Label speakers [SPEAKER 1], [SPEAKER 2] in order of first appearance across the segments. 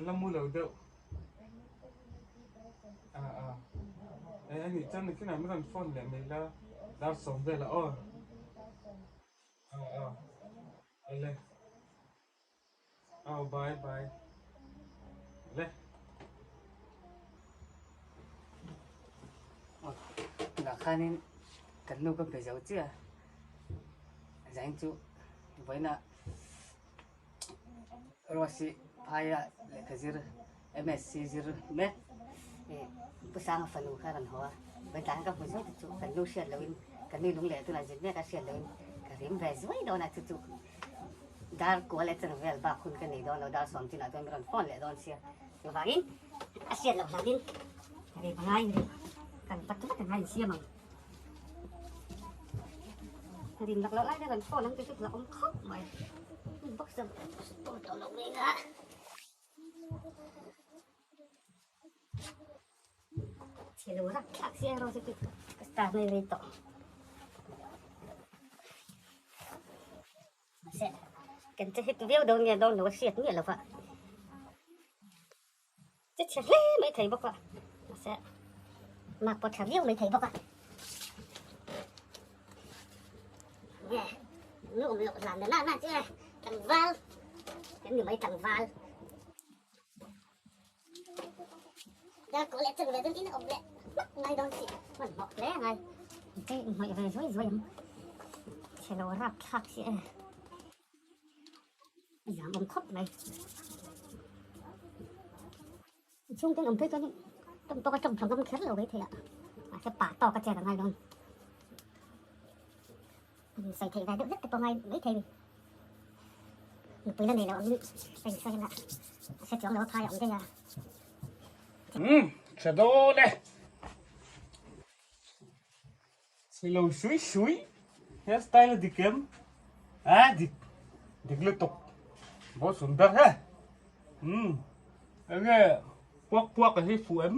[SPEAKER 1] Kan la mu lo deuh. A a. E ani chuan nikin ah min rawn phone leh mai la. Dar sawm velah aw. A a. Awle. Aw bye bye. Awle.
[SPEAKER 2] Tunah khanin kan nu ka be zo chiah a, zain chu vawiinah Rose hi phaia lehkha zir MSc zir mek Pu Sanga fanu kha a rawn haw a, vawiin ka hmu zuai te chu kan nu hriat lohin kan nui lung leh tunah zin mek a hriat lohin ka rim ve zuai dawn a chu chu dar kual leh chang vel bak hun ka nei dawn lo dar sawm chinah chuan min rawn phone leh dawn sia chuvangin a hriat loh hlanin rim a ngai kan vat vat a ngai insiam ang. Rin lak loh lai hian an phone ang tih chu hlauhawm khawp mai. Boxer tur tawh loh mai nga. Chhe lo rak thlak si erawh chu ka star mai rei tawh. Mahse kan che hit viau dawn nge dawn lo a hriat miah lo va. Che chhe hle mai thei bawk a, mahse mark pawh tha viau mai thei bawk a. Nge nu awm loh zan na na chu e tlangval kan ni mai tlangval. Dar kawh leh chang ve dawn in a awm leh hmak ngai dawn tih hmanhmawh hle a ngai. Che inhnawih ve zuai zuai ang chhe lo rapthlak si e. A zam awm khawp mai. A chhungte an awm phei chuan tawng tawk a tawng tha ngam kher lo mai thei a, mahse pa tawk a chet a ngai dawn. An sawi theih ve deuh vek te pawh ngai mai thei a ni. Nupui la nei lo angin ka insawi anga a hre chuang lo a phai a awm daih a.
[SPEAKER 1] Umm tha dawn e. Chhe lo sui sui he style a dik em a dik dik lutuk bahut sundar he umm enge puak puak a hi fuh em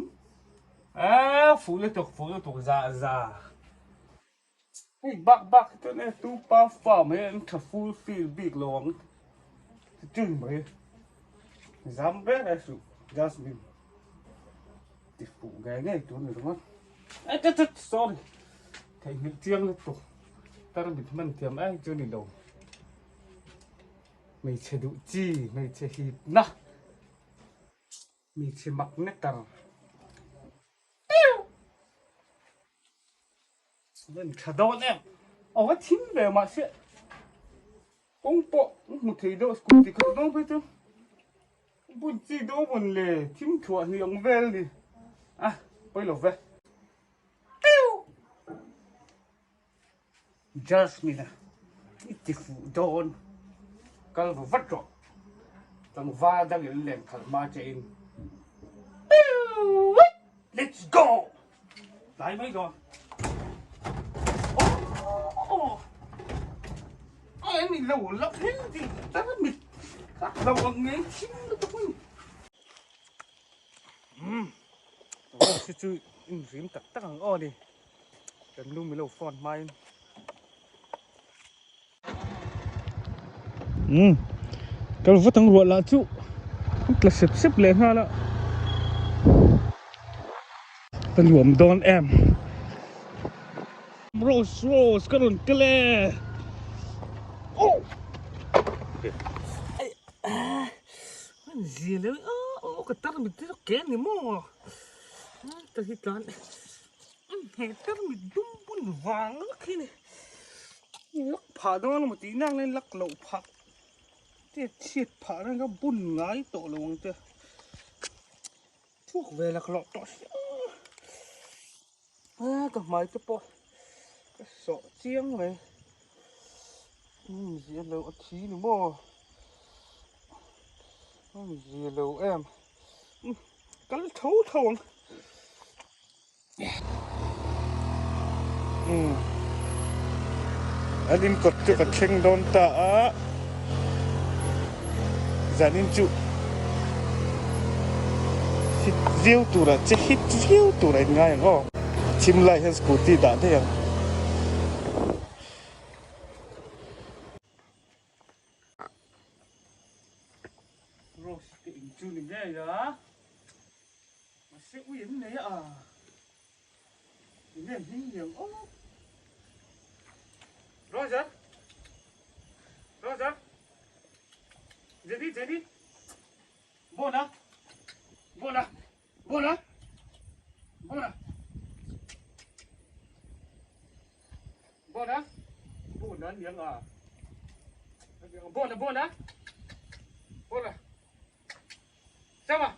[SPEAKER 1] a fuh lutuk fuh lutuk za za hei bak bak hi chuan e tu pa farm hi an tha full fill bik lo ang chu mai zam ber a suh Jasmine. Ti fuh ngei ngei tur ni ringawt. Ai tut tut sorry. Theihnghilh chiang lutuk. Tar mit hman thiam ai chu ni lo. Hmeichhe duh chi, hmeichhe hipna, hmeichhe magnetar. Chuan tha dawn em? Aw a thim ve mahse kawng pawh hmu thei deuh scooty khalh dawn phei chu bun chi dawn mawn le thim thuah hnih ang vel a ni a pawi lo ve. Jasmine a i ti fuh dawn kal va vat rawh tlangval dang in len khalh hma che in Let's go tlai mai dawn oh ai ni lo lak hel ti tar mit lo ang nge thim lutuk mai um chu in rim tak tak ang aw ni. Kan nu milo phone hmain. Umm kal vat ang ruah lah chu an tla sep sep leh nghal a ka nuam dawn em Rose Rose ka rawn tel e oh an zia leh a ka tar mit te chu ke ani maw ta hi tlan. He tarmit dum bun vang lak hi ni lak phah dawn emaw tih nak lai lak loh phah te chhiat phah reng kha bun ngai tawh lo ang che thuak ve lak loh tawh sia a ka hmai te pawh ka sawh chiang mai zia lo a thi ni maw zia lo em kal tho tho ang. An in kawt chu ka thleng dawn ta a, zanin chu hit viau turah che hit viau turah in ngai ang aw. Thim lai hian scooty dah daih ang. Rose te in chu. chu ni ngei a, mahse ui an nei a, enge hming liang awk. Roger! Roger! Jenny, Jenny! Bona! Bona! Bona! Bona! Bona! Bona an niang a. Bona, bona! Bona! Sama!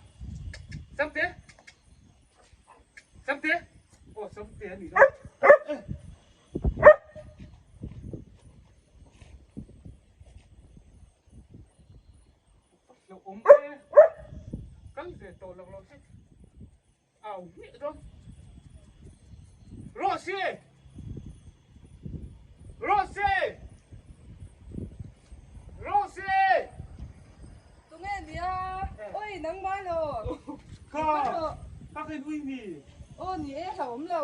[SPEAKER 1] Samte! Samte! Oh, Samte a ni lo. Lo awm e, kal ve tawh lo lo hek au hmiah dawn. Rose! Rose! Rose!
[SPEAKER 3] Tunge nia? Oi nangmah lo.
[SPEAKER 1] Kha, ka khen ui ni.
[SPEAKER 3] Aw ni e, hlauhawm lo.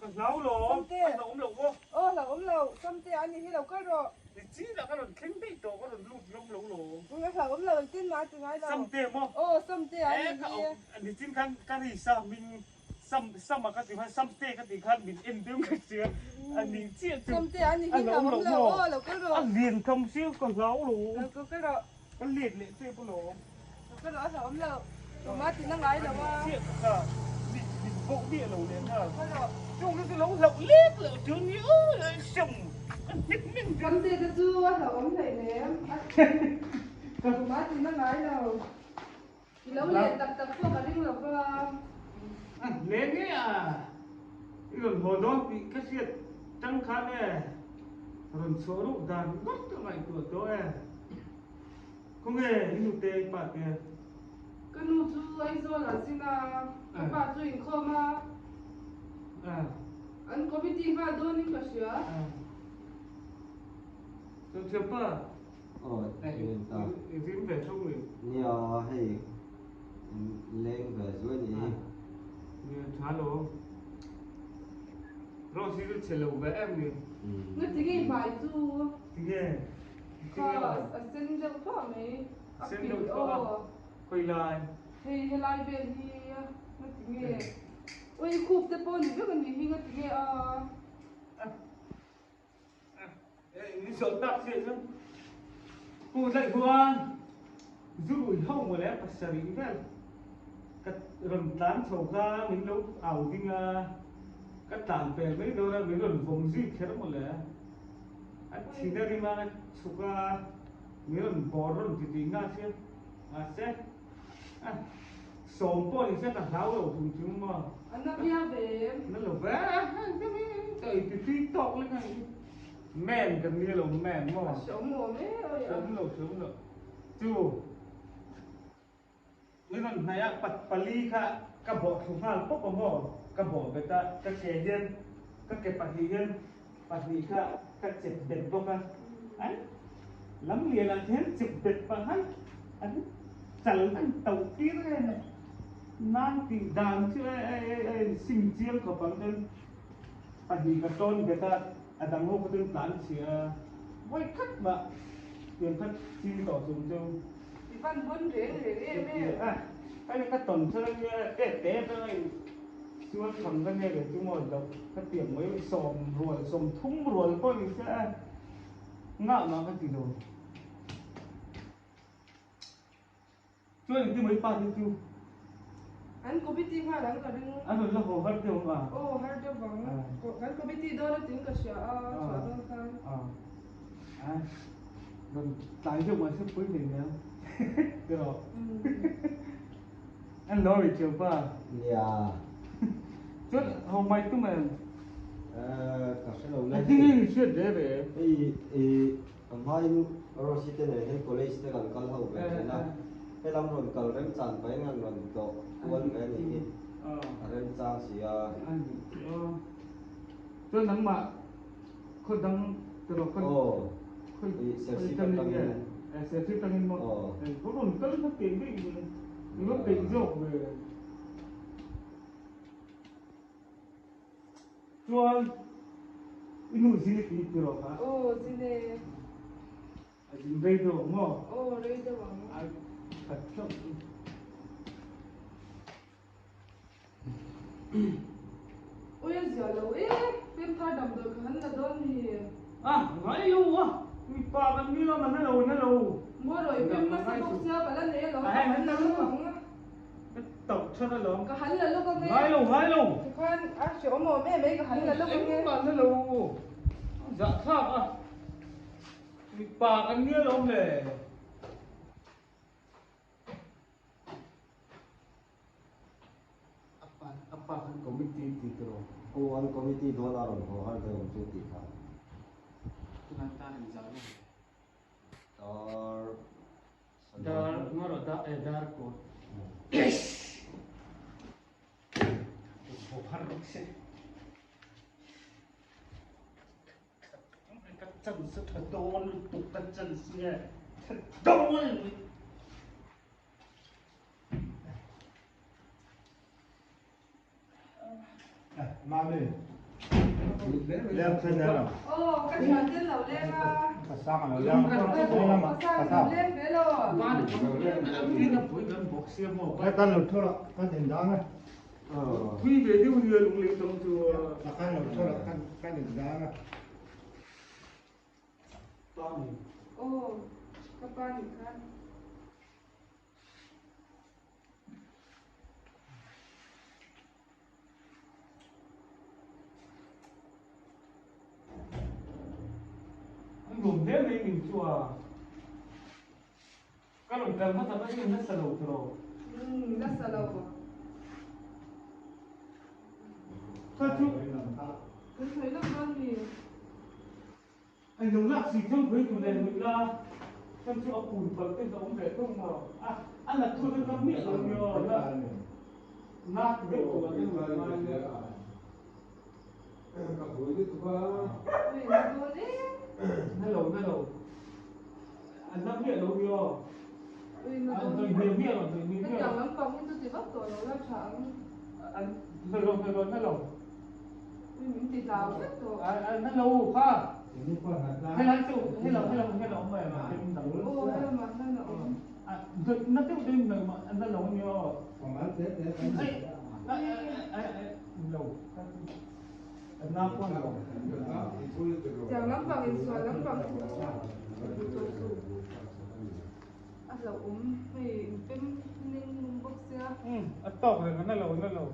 [SPEAKER 1] Ka hlau lo, a hlauhawm lo maw?
[SPEAKER 3] Aw hlauhawm lo, Samte a nih hi lo kal rawh.
[SPEAKER 1] Ni chinah ka rawn thleng daih tawh, ka rawn lut ngam lo lo.
[SPEAKER 3] A hlauhawm lo, engtin mah a ti ngai lo.
[SPEAKER 1] Samte maw?
[SPEAKER 3] Aw Samte a nih hi.
[SPEAKER 1] Ni chin khan ka ri sa hming Sam Sama ka tih khan Samte ka tih khan min en deuh ka hria, a nih chiah chu.
[SPEAKER 3] Samte a nih hi hlauhawm lo, aw lo kal rawh.
[SPEAKER 1] A lian tham sia ka hlau lo.
[SPEAKER 3] Lo kal rawh.
[SPEAKER 1] Ka let leh che pawh lo.
[SPEAKER 3] Lo kal rawh a hlauhawm lo. Tumah ti na ngai lo a.
[SPEAKER 1] Chiah ka kha min min bawh miah lo leh nghal.
[SPEAKER 3] Kal rawh.
[SPEAKER 1] Chung chu chu lo hlauh lek loh chu ni aw leh hrem ka hnek mek
[SPEAKER 3] zel. Kamte te chu a hlauhawm hleih nem. Tumah ti na ngai lo. I lo leh tak tak pawh ka ring lo va.
[SPEAKER 1] A hle nge a, i rawn haw dawn tih ka hriat tang khan e, rawn chhuah ruk dan ngawt ka ngaihtuah tawh e. Khawnge i nute i pa te?
[SPEAKER 3] Ka nu chu Aizawl ah zin a, ka pa chu inkhawm a, an committee nghal dawnin ka hria.
[SPEAKER 1] Chuan thianpa, i zin ve thung ni?
[SPEAKER 4] Nia hei leng ve zuai ni hi.
[SPEAKER 1] Nia tha lo. Rose hi chu chhe lo ve em ni?
[SPEAKER 3] Nga tinge i hmai chu?
[SPEAKER 1] Tinge?
[SPEAKER 3] Kha a sen deuh thluah mai.
[SPEAKER 1] A sen deuh thluah a, khawi lai?
[SPEAKER 3] Hei helai vel hi nga tinge? Ui i khup te pawh ni vek a nih hi nga tinge a?
[SPEAKER 1] Ni zawh tak chiah chuan Pu Tlaih huan zu rui ho maw le pasarih vel ka rawn tlan chho kha min lo au ding a, ka tlan pel mai dawn a min rawn vawm zui kher maw le. A thin a rim a chhuk a min rawn bawr rawn ti tih nghal sia mahse a sawm pawh ni se ka hlau lo hrim hrim maw.
[SPEAKER 3] A na viau ve em?
[SPEAKER 1] Na lo ve ka ei ti tui tawk lek a ni men kan nia lo men maw.
[SPEAKER 3] A hreawm awm e awi a.
[SPEAKER 1] Hreawm lo hreawm lo chu. Ni rawn hnaih a pat pali kha ka bawh thlu nghal pawp a maw? Ka bawh bet a, ka ke hian ka ke pahnih hian pahnih kha ka chep bet bawk a, an lam lian ah khian chep bet pah khan an chal an to tir em a, nan tih dan chu a a in sim chiang khawp ang chuan pahnih ka tawn bet a, a dang ho kha chuan tlan chhia a, vawi khat mah tiang kha ching tawh chung chu.
[SPEAKER 3] I van hawn reng reng em em.
[SPEAKER 1] A, hei ka tawn chuan a nia te te atanga in sual tham ka nia ve chu maw loh ka tiang mai sawm rual sawm thum rual pawh ni se a ngah mah ka ti lo. Chuan engtin mai pa te chu.
[SPEAKER 3] An committee nghal ang ka ring.
[SPEAKER 1] An rawn la haw har deuh ang a.
[SPEAKER 3] Aw har deuh vang. Kan committee dawn a ting ka hria a chhuah dawn khan.
[SPEAKER 1] A rawn tlai deuh mahse pui hlei nia ti rawh. An lo ri theu pa.
[SPEAKER 4] Nia.
[SPEAKER 1] Chuan ho mai tum em?
[SPEAKER 4] Ka hre lo le.
[SPEAKER 1] Engtin nge in hriat ve ve?
[SPEAKER 4] Hei i a hmain Rosy te nen hian college te kan kal ho ve thin a. Helam rawn kal remchan pahin an rawn tlawh kual ve a nih hi. A remchang si a.
[SPEAKER 1] Chuan nangmah Khaw dang te rawh khaw khawi tangin nge Serchhip tangin maw ka rawn kal kha teh daih mai i va peih zawk ve chuan i nu zin i tih ti rawh kha
[SPEAKER 3] aw zin e
[SPEAKER 1] a zin rei deuh ang maw
[SPEAKER 3] aw rei deuh ang
[SPEAKER 1] a that hlauh chu.
[SPEAKER 3] Ui a zia lo e, pemthar damdawi ka han la dawn mi.
[SPEAKER 1] A, ngai lo a, mipa kan ni lo, na lo, na lo.
[SPEAKER 3] Maw rawh i pem nasa bawk sia, ka la nei alawm, ka han la lawk ang.
[SPEAKER 1] Ka tauh that alawm.
[SPEAKER 3] Ka han la lawk ang e.
[SPEAKER 1] Ngai lo, ngai lo.
[SPEAKER 3] Tikhan a hreawm awm em mai, ka han la lawk ang e.
[SPEAKER 1] Engmah na lo, zahthlak a, mipa kan ni alawm le. A pa khan committee ti tawh.
[SPEAKER 4] Aw an committee dawn a rawn haw har deuh ang chu tih kha.
[SPEAKER 1] Tunah dar engzah nge?
[SPEAKER 4] Dar
[SPEAKER 1] Dar ngarawh dar eh dar kaw. Haw har bawk se. Ka chance tha dawn lutuk ka chance nge tha dawn lutuk.
[SPEAKER 5] Mami, leng khan na.
[SPEAKER 3] Oh, ka thian ten lo leng a.
[SPEAKER 5] Ka sang lo leng.
[SPEAKER 3] Ka sang lo leng ve lo.
[SPEAKER 5] Kan lo thu la, kan in dang a.
[SPEAKER 1] Pui ve deuh nia lunglei tawng chu.
[SPEAKER 5] Kan lo thu la, kan in dang a.
[SPEAKER 3] Oh, ka pa ni kha.
[SPEAKER 1] An nuam hle mai min chu a. Ka rawn kal hmasa pawh hian nasa lo tawh.
[SPEAKER 3] Umm nasa lo.
[SPEAKER 1] Ka chu.
[SPEAKER 3] Kan sawi lawk dawn mi.
[SPEAKER 1] An lo lak si chuan khawi tur nen nuih la chuan chu a kun palh te hi a awm ve thung maw a a nat thu chu ram miah lo ni aw na na ti deuh tur ang em ngai nia.
[SPEAKER 6] Ka buai lutuk a.
[SPEAKER 3] Ui na dawn e.
[SPEAKER 1] Na lo na lo an na miah lo ni aw.
[SPEAKER 3] Ui na dawn.
[SPEAKER 1] An hnawih hmel miah lo hnawih hmel miah lo.
[SPEAKER 3] Hetiang lampang hi chu ti vak tawh lo la tha ang.
[SPEAKER 1] An hnawih lo hnawih lo na lo.
[SPEAKER 3] Ui min ti hlau vek tawh.
[SPEAKER 1] A na lo kha. Helai chu hello hello hello awm mai ma in dang.
[SPEAKER 3] Aw hello ma hlan a awm.
[SPEAKER 1] A na deuh deuh mai ma na lo ni aw. Ai ai ai ai lo. Na pawh lo.
[SPEAKER 3] Tiang lampang in sual lampang chu tawh su. A hlauh awm hei in pem ning nung bawk sia.
[SPEAKER 1] Um a tawk reng a na lo na lo.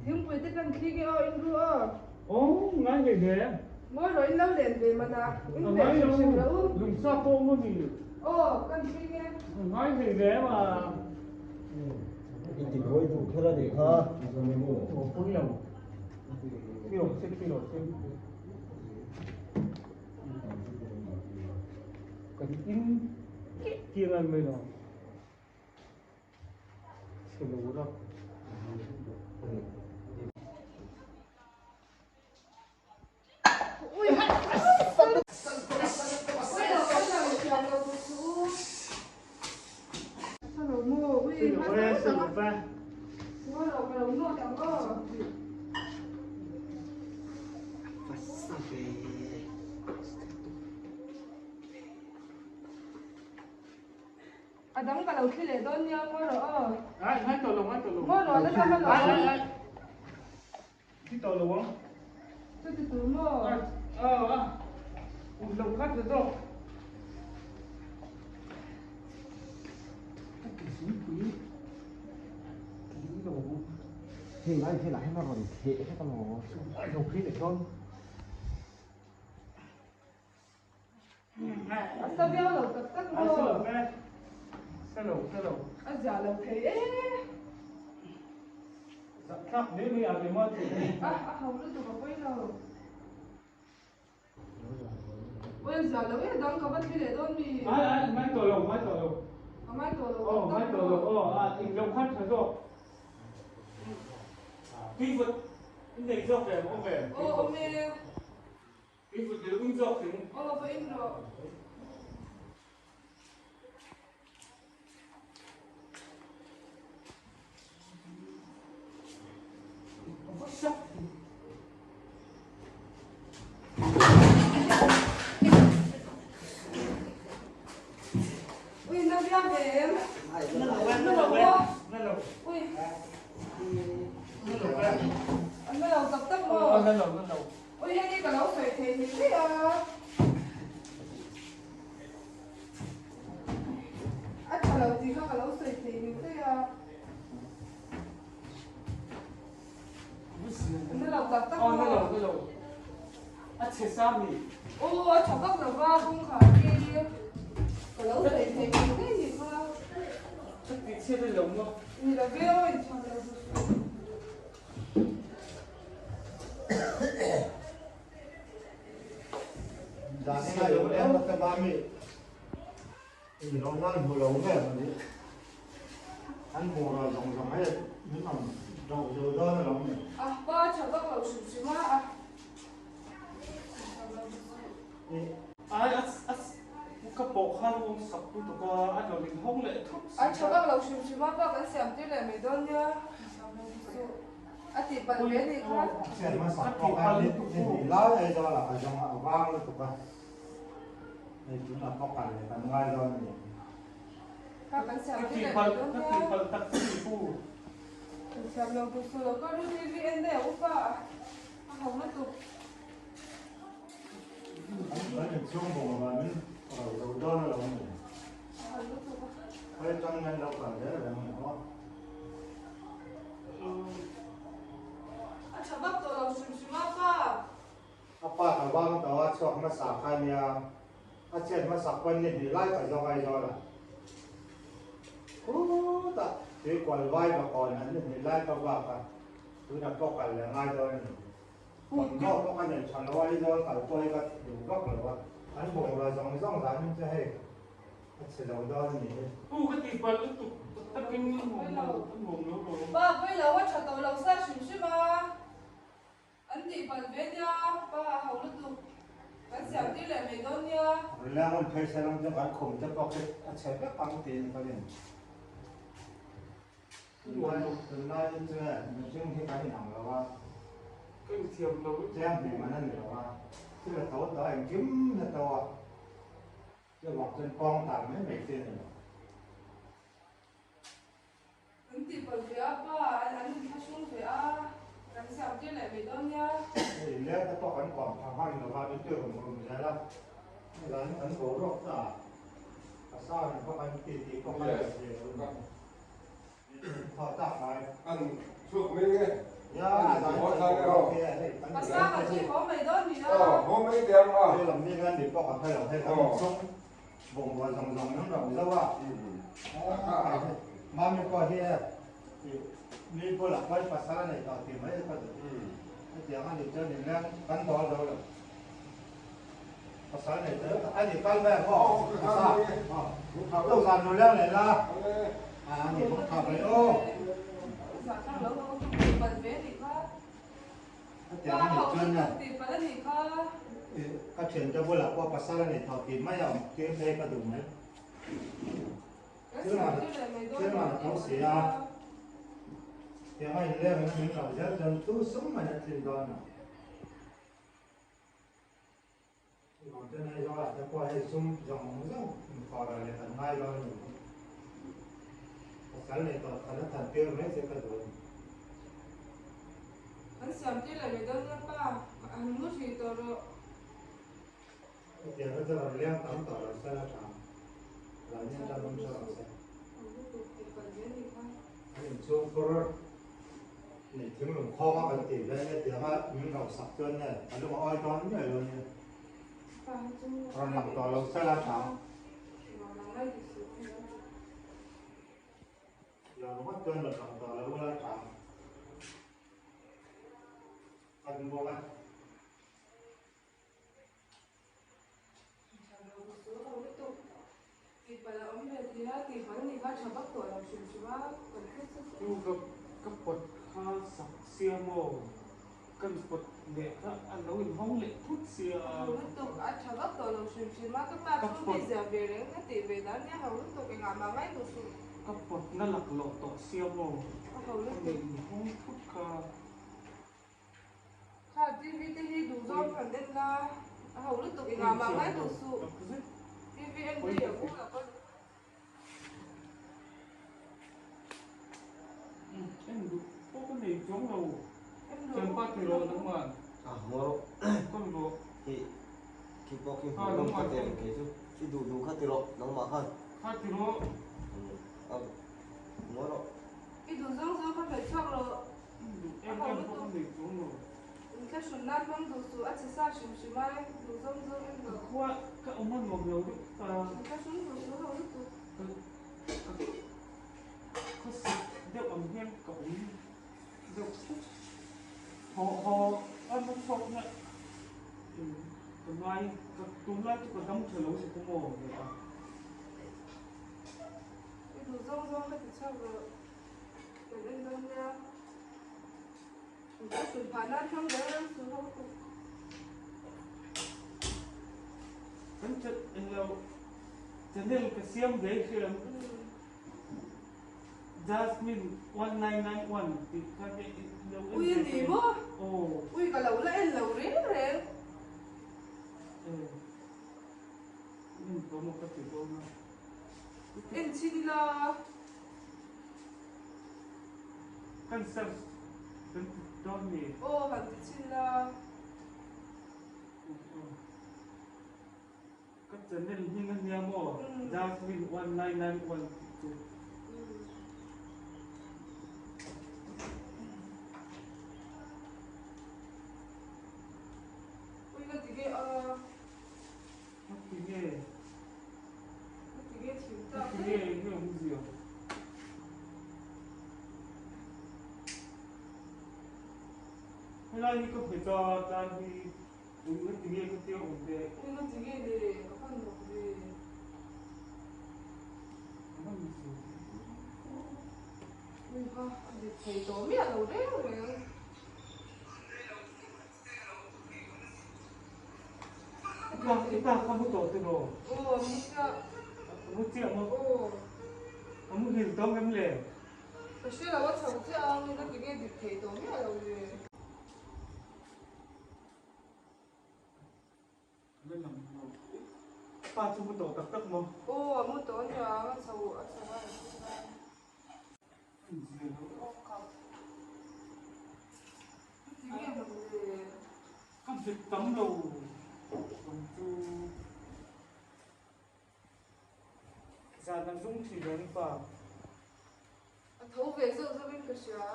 [SPEAKER 3] Thingpui te kan thli nge aw in ru aw.
[SPEAKER 1] Aw ngai ve ve.
[SPEAKER 3] Mawi rawh in lo len ve man a. In ve hrim hrim rawh u.
[SPEAKER 1] Lungsa pawh maw ni.
[SPEAKER 3] Aw kan thli nge.
[SPEAKER 1] Ngai ve ve ma.
[SPEAKER 4] I ti buai duh kher a nih kha.
[SPEAKER 1] Aw pawi lo. Thli rawh se thli rawh se. Kan in tiang an mai lo. Chhe lo rap.
[SPEAKER 3] Ui! Ui lo kan lo thiam lo tu chu. Hello mo. Ui,
[SPEAKER 1] Chhe lo ve.
[SPEAKER 3] Mo lo ka lo nawt ang aw. A dang ka lo thli leh dawn nia ngaw rawh aw.
[SPEAKER 1] Ai ngai tawh lo ngai tawh lo.
[SPEAKER 3] Ngaw rawh la chama lo.
[SPEAKER 1] Ai ai ai. Thi tawh lo ang.
[SPEAKER 3] Chuti tur maw?
[SPEAKER 1] A a kum lo khat ta zawk. Ka ti zungpui. Tling lo.
[SPEAKER 4] Hei lai velah hian a rawn theh vek alawm.
[SPEAKER 1] Ai lo phei leh dawn.
[SPEAKER 3] A sa viau lo tak tak maw?
[SPEAKER 1] A sa lo ve. Sa lo, sa lo.
[SPEAKER 3] A zia lo thei e.
[SPEAKER 1] Zahthlak mai mai a ve maw chu.
[SPEAKER 3] A, a ho lutuk a pawi lo. Ui a zia lo e, dang ka va thli leh dawn mi.
[SPEAKER 1] Ai, ai, ngai tawh lo, ngai tawh lo.
[SPEAKER 3] A ngai tawh lo tak tak
[SPEAKER 1] maw? Ngai tawh lo, aw, a eng lo khan tha zawk. Tui vawt in nei zawk em, awm em?
[SPEAKER 3] Aw, awm e.
[SPEAKER 1] I vut leh ung zawk in.
[SPEAKER 3] Aw va in rawh. em?
[SPEAKER 1] Na lo e, na lo e, na lo.
[SPEAKER 3] Ui.
[SPEAKER 1] Na lo e.
[SPEAKER 3] Na lo tak tak maw?
[SPEAKER 1] Na lo, na lo.
[SPEAKER 3] Ui, hei ka lo sawi thei thei thei a. A tha lo tih kha ka lo sawi thei thei thei a. Na lo tak tak maw?
[SPEAKER 1] Na lo, na lo. A chhe sa mi?
[SPEAKER 3] Aw, a tha vak lo va, kawngkhar hi ka lo sawi thei thei thei ni kha.
[SPEAKER 1] Ka tih chhiat a ni lo maw?
[SPEAKER 3] Ni lo ve aw, inthiam lo duh suh.
[SPEAKER 5] Dan ina lo leng na te mami in lo nan hmu lo nge mani an hmu ro zawng zawng hei min awm do zo dawn a lo ni.
[SPEAKER 3] A pa tha vak lo hrim hrim a a.
[SPEAKER 1] Ai a a ka pawh khan awm sak lutuk a a rawn inhawng leh thup si
[SPEAKER 3] A tha vak lo hrim hrim a pa kan siam tir leh mai dawn nia. A tih palh ve nih kha.
[SPEAKER 5] Siam hmasak pawh khan ni hnih lai Aizawl ah ka zawng a, a vang lutuk a. Hei tunah pawh kal leh kan ngai dawn a ni.
[SPEAKER 3] Kha kan siam tir leh mai dawn nia.
[SPEAKER 1] Ka tih palh tak chu ni pu.
[SPEAKER 3] Kan siam lo duh suh lo ka ru TV en daih a upa a ho lutuk.
[SPEAKER 5] Kan inchhung bawk avangin ro lo dawn a lo ni.
[SPEAKER 3] A ho lutuk a.
[SPEAKER 5] Khawi atang hian lo kal zel reng a ni maw?
[SPEAKER 3] A tha vak tawh lo hrim hrim a pa.
[SPEAKER 5] A pa ka vang tawh a chhuak hmasa kha nia, a chet hmasak pawn ni hnih lai ka zawng Aizawl ah. Khutah tuikual vai va kawn an ni hnih lai ka vak a, tunah pawh kal leh ngai dawn a ni. Thawmhnaw pawh ka nei tha lo a, Aizawl kal pawh hi ka duh vak lo a, an bungrua zawng zawng zan in chu hei a chhe lo dawn a nih hi.
[SPEAKER 1] Pu ka tih palh lutuk takin a nuam lo, a nuam lo lo.
[SPEAKER 3] Pa pawi lo a tha tawh lo sa hrim hrim a, an tih palh ve nia, pa a ho lutuk, kan siam tir leh mai dawn nia.
[SPEAKER 5] Rileng hun phei se lam chu kan khum te pawh khi a chhe vek ang tiin ka rin. Tunlai hi chuan mihring hi kan inang lo a,
[SPEAKER 1] Ka inthiam lo.
[SPEAKER 5] Chiang hnih man a ni lo a, thil a to tawh a, engkim a to a, chuvang chuan kawng tan mai mai chi a ni lo.
[SPEAKER 3] Kan tih palh ve a pa, an inthlahrung ve a, kan siam tir leh mai dawn nia.
[SPEAKER 5] Hei leng te pawh kan kawm tha hman lo va, min ti rum rum zel a, hei kan boruak ta a sang pawh kan ti tih pawh kan hre lo a ni. Ka thiante bulah pawh pasal a nei tawh tih mai a awm tir phei ka duh mai. Thil man a tho si a, tiang a inleng in min lo zel chuan tu sum mai a tlin dawn a. Chuvang chuan Aizawl ah te pawh hei sum zawng zawng inkhawrah leh kan ngai dawn a ni. Pasal nei tawh than a than tir mai che ka duh a ni.
[SPEAKER 3] An siam tir leh mai dawn nia pa, han mu hrih tawh rawh.
[SPEAKER 5] Hetiang kha chu rawn leng tam tawh lo se la tha, Rani atang awm tha rawh se. An inchhung khur nei thinglung khawng a kan tih ve nia tianga min rauhsak chuan nge a lung a awi dawn miah lo nia. Rawn lang tawh lo se la tha. Lo ringawt chuan rawn lang tawh lo la tha. Kan bawk a.
[SPEAKER 1] Tu ka ka pawt kha sak sia maw? Kan pawt leh kha a lo inhawng leh thut sia. Ka pawt na laklawh tawh sia maw? A lo inhawng thut kha.
[SPEAKER 3] Kha TV te hi duh zawng han en la, a ho lutuk engah mah ngai duh suh. TV en hi a bul a pawn.
[SPEAKER 1] chuang lo. Thianpa ti rawh nangman.
[SPEAKER 4] A ngaw rawh.
[SPEAKER 1] Kawn rawh.
[SPEAKER 4] Khi khi pawh khi hmuh nawm ka ti reng kei chu. I duh duh kha ti rawh nangmah khan.
[SPEAKER 1] Kha ti rawh.
[SPEAKER 4] A ngaw rawh.
[SPEAKER 3] I duh zawng zawng kha hmeh chhuak rawh.
[SPEAKER 1] I duh em em pawh ka nei chuang lo.
[SPEAKER 3] Inthlahrun nan hmang duh suh a che sa hrim hrim a, duh zawng zawng em
[SPEAKER 1] lo. Ka khua ka awm a nuam lo deuh ta.
[SPEAKER 3] Inthlahrun duh suh ho lutuk.
[SPEAKER 1] Ka ka khawsik deuh ang hian ka awm deuh thut. Haw haw a na chhuak na ka ngai ka tunlai chu ka dam tha lo si pawh maw ve a.
[SPEAKER 3] I duh zawng zawng ka ti chhuak rawh. Kan en dawn nia. Ka sun phah nan hmang ber ang chu ho tuk.
[SPEAKER 1] Kan chat englo channel ka siam ve hriam Jasmine 1991 tih kha te lo en
[SPEAKER 3] Ui a ni maw?
[SPEAKER 1] Aw.
[SPEAKER 3] Ui ka lo la en lo reng reng.
[SPEAKER 1] Eh. En tawh maw ka ti dawn a.
[SPEAKER 3] En chhin ila.
[SPEAKER 1] Kan search kan ti dawn ni.
[SPEAKER 3] Aw han ti chhin la.
[SPEAKER 1] Ka channel hming a nia maw Jasmine 1991 tih chu.
[SPEAKER 3] Ui ka ti nge a.
[SPEAKER 1] Ka ti nge.
[SPEAKER 3] Ka ti nge thim tak.
[SPEAKER 1] Ka ti nge nge awmzia. Helai hi ka hmet a, tlai hi ui nga ti nge ka tia awm te.
[SPEAKER 3] Ui nga ti nge le, ka fan bawk ve.
[SPEAKER 1] Ka van zir.
[SPEAKER 3] Ui ha, a dik thei tawh miah lo reng reng.
[SPEAKER 1] I pa kha mu tawh tiraw?
[SPEAKER 3] Aw, a mu chiah.
[SPEAKER 1] A mu chiah maw?
[SPEAKER 3] Aw.
[SPEAKER 1] A mu hil tawng em le?
[SPEAKER 3] Ka hre lo, a chho chiah a, nge ka ti nge dik thei tawh miah lo le.
[SPEAKER 1] La lang lo. Pa chu mu tawh tak tak maw?
[SPEAKER 3] Aw, a mu tawh ania, a chho a chho a.
[SPEAKER 1] Ka hmet tam lo ang chu zan a zung thin ang pa.
[SPEAKER 3] A tho ve zauh zauh in ka hria.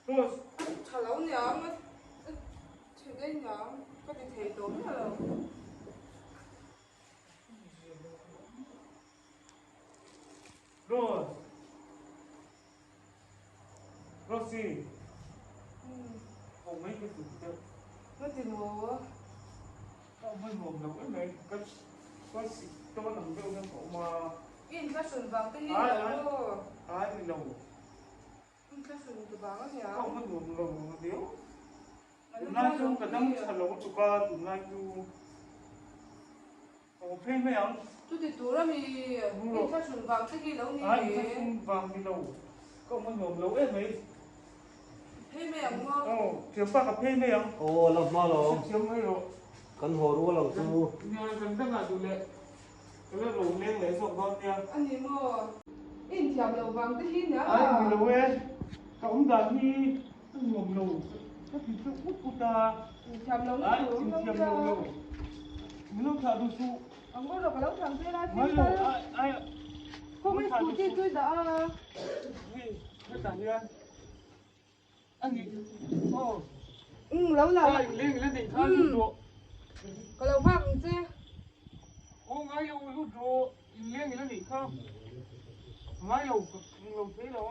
[SPEAKER 1] Rose.
[SPEAKER 3] Tha lo niang a thi daih niang ka ti thei tawh miah lo.
[SPEAKER 1] Rose. Rosie. Ho mai ka ti deuh.
[SPEAKER 3] Ka ti maw?
[SPEAKER 1] Ka awm a nuam lo em mai. Ka ka sik dawn ang deuh hian ka awm a.
[SPEAKER 3] I inthlahrun vang te hi ni lo maw?
[SPEAKER 1] Ai ni lo.
[SPEAKER 3] Inthlahrun vang a nia.
[SPEAKER 1] Ka awm a nuam lo viau. Tunlai chu ka dam tha lo tuk a, tunlai chu ka haw phei mai ang.
[SPEAKER 3] Chuti tur a mi inthlahrun vang te hi lo ni
[SPEAKER 1] le. Inthlahrun vang ni lo, ka awm a nuam lo em mai.
[SPEAKER 3] Phei mai ang maw?
[SPEAKER 1] Aw, thiampa ka phei mai ang.
[SPEAKER 4] Aw, la hma lo.
[SPEAKER 1] Hrethiam mai rawh.
[SPEAKER 4] Kan haw rual ang chu.
[SPEAKER 1] Nia, kan dangah duh leh ka la ro leng leh zawk dawn nia.
[SPEAKER 3] A ni maw? I inthiam lo vang te hi nia.
[SPEAKER 1] Ai ni lo e, ka awm dan hi Ka nuam lo, ka ti chu ut ut a.
[SPEAKER 3] Inthiam lo na tur awm lo
[SPEAKER 1] Inthiam lo lo. Min lo thlah duh suh.
[SPEAKER 3] Ang rawh rawh ka lo thlang che la
[SPEAKER 1] Ngai lo, ai ai.
[SPEAKER 3] Khawngaih scooty chu i dah a.
[SPEAKER 1] Hei, hetah hian a ni. Aw.
[SPEAKER 3] Umm lo la.
[SPEAKER 1] Ai leng la neih kha lut rawh.
[SPEAKER 3] Ka lo nghak ang che.
[SPEAKER 1] Aw ngai lo lut rawh, inleng la neih kha. Ngai lo, ka lo thei lo.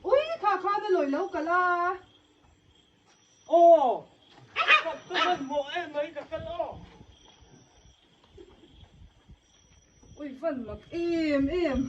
[SPEAKER 3] Ui kha khan a lawi lo kal a.
[SPEAKER 1] Aw ka hmanhmawh em mai ka kal aw.
[SPEAKER 3] Ui fan mak em em.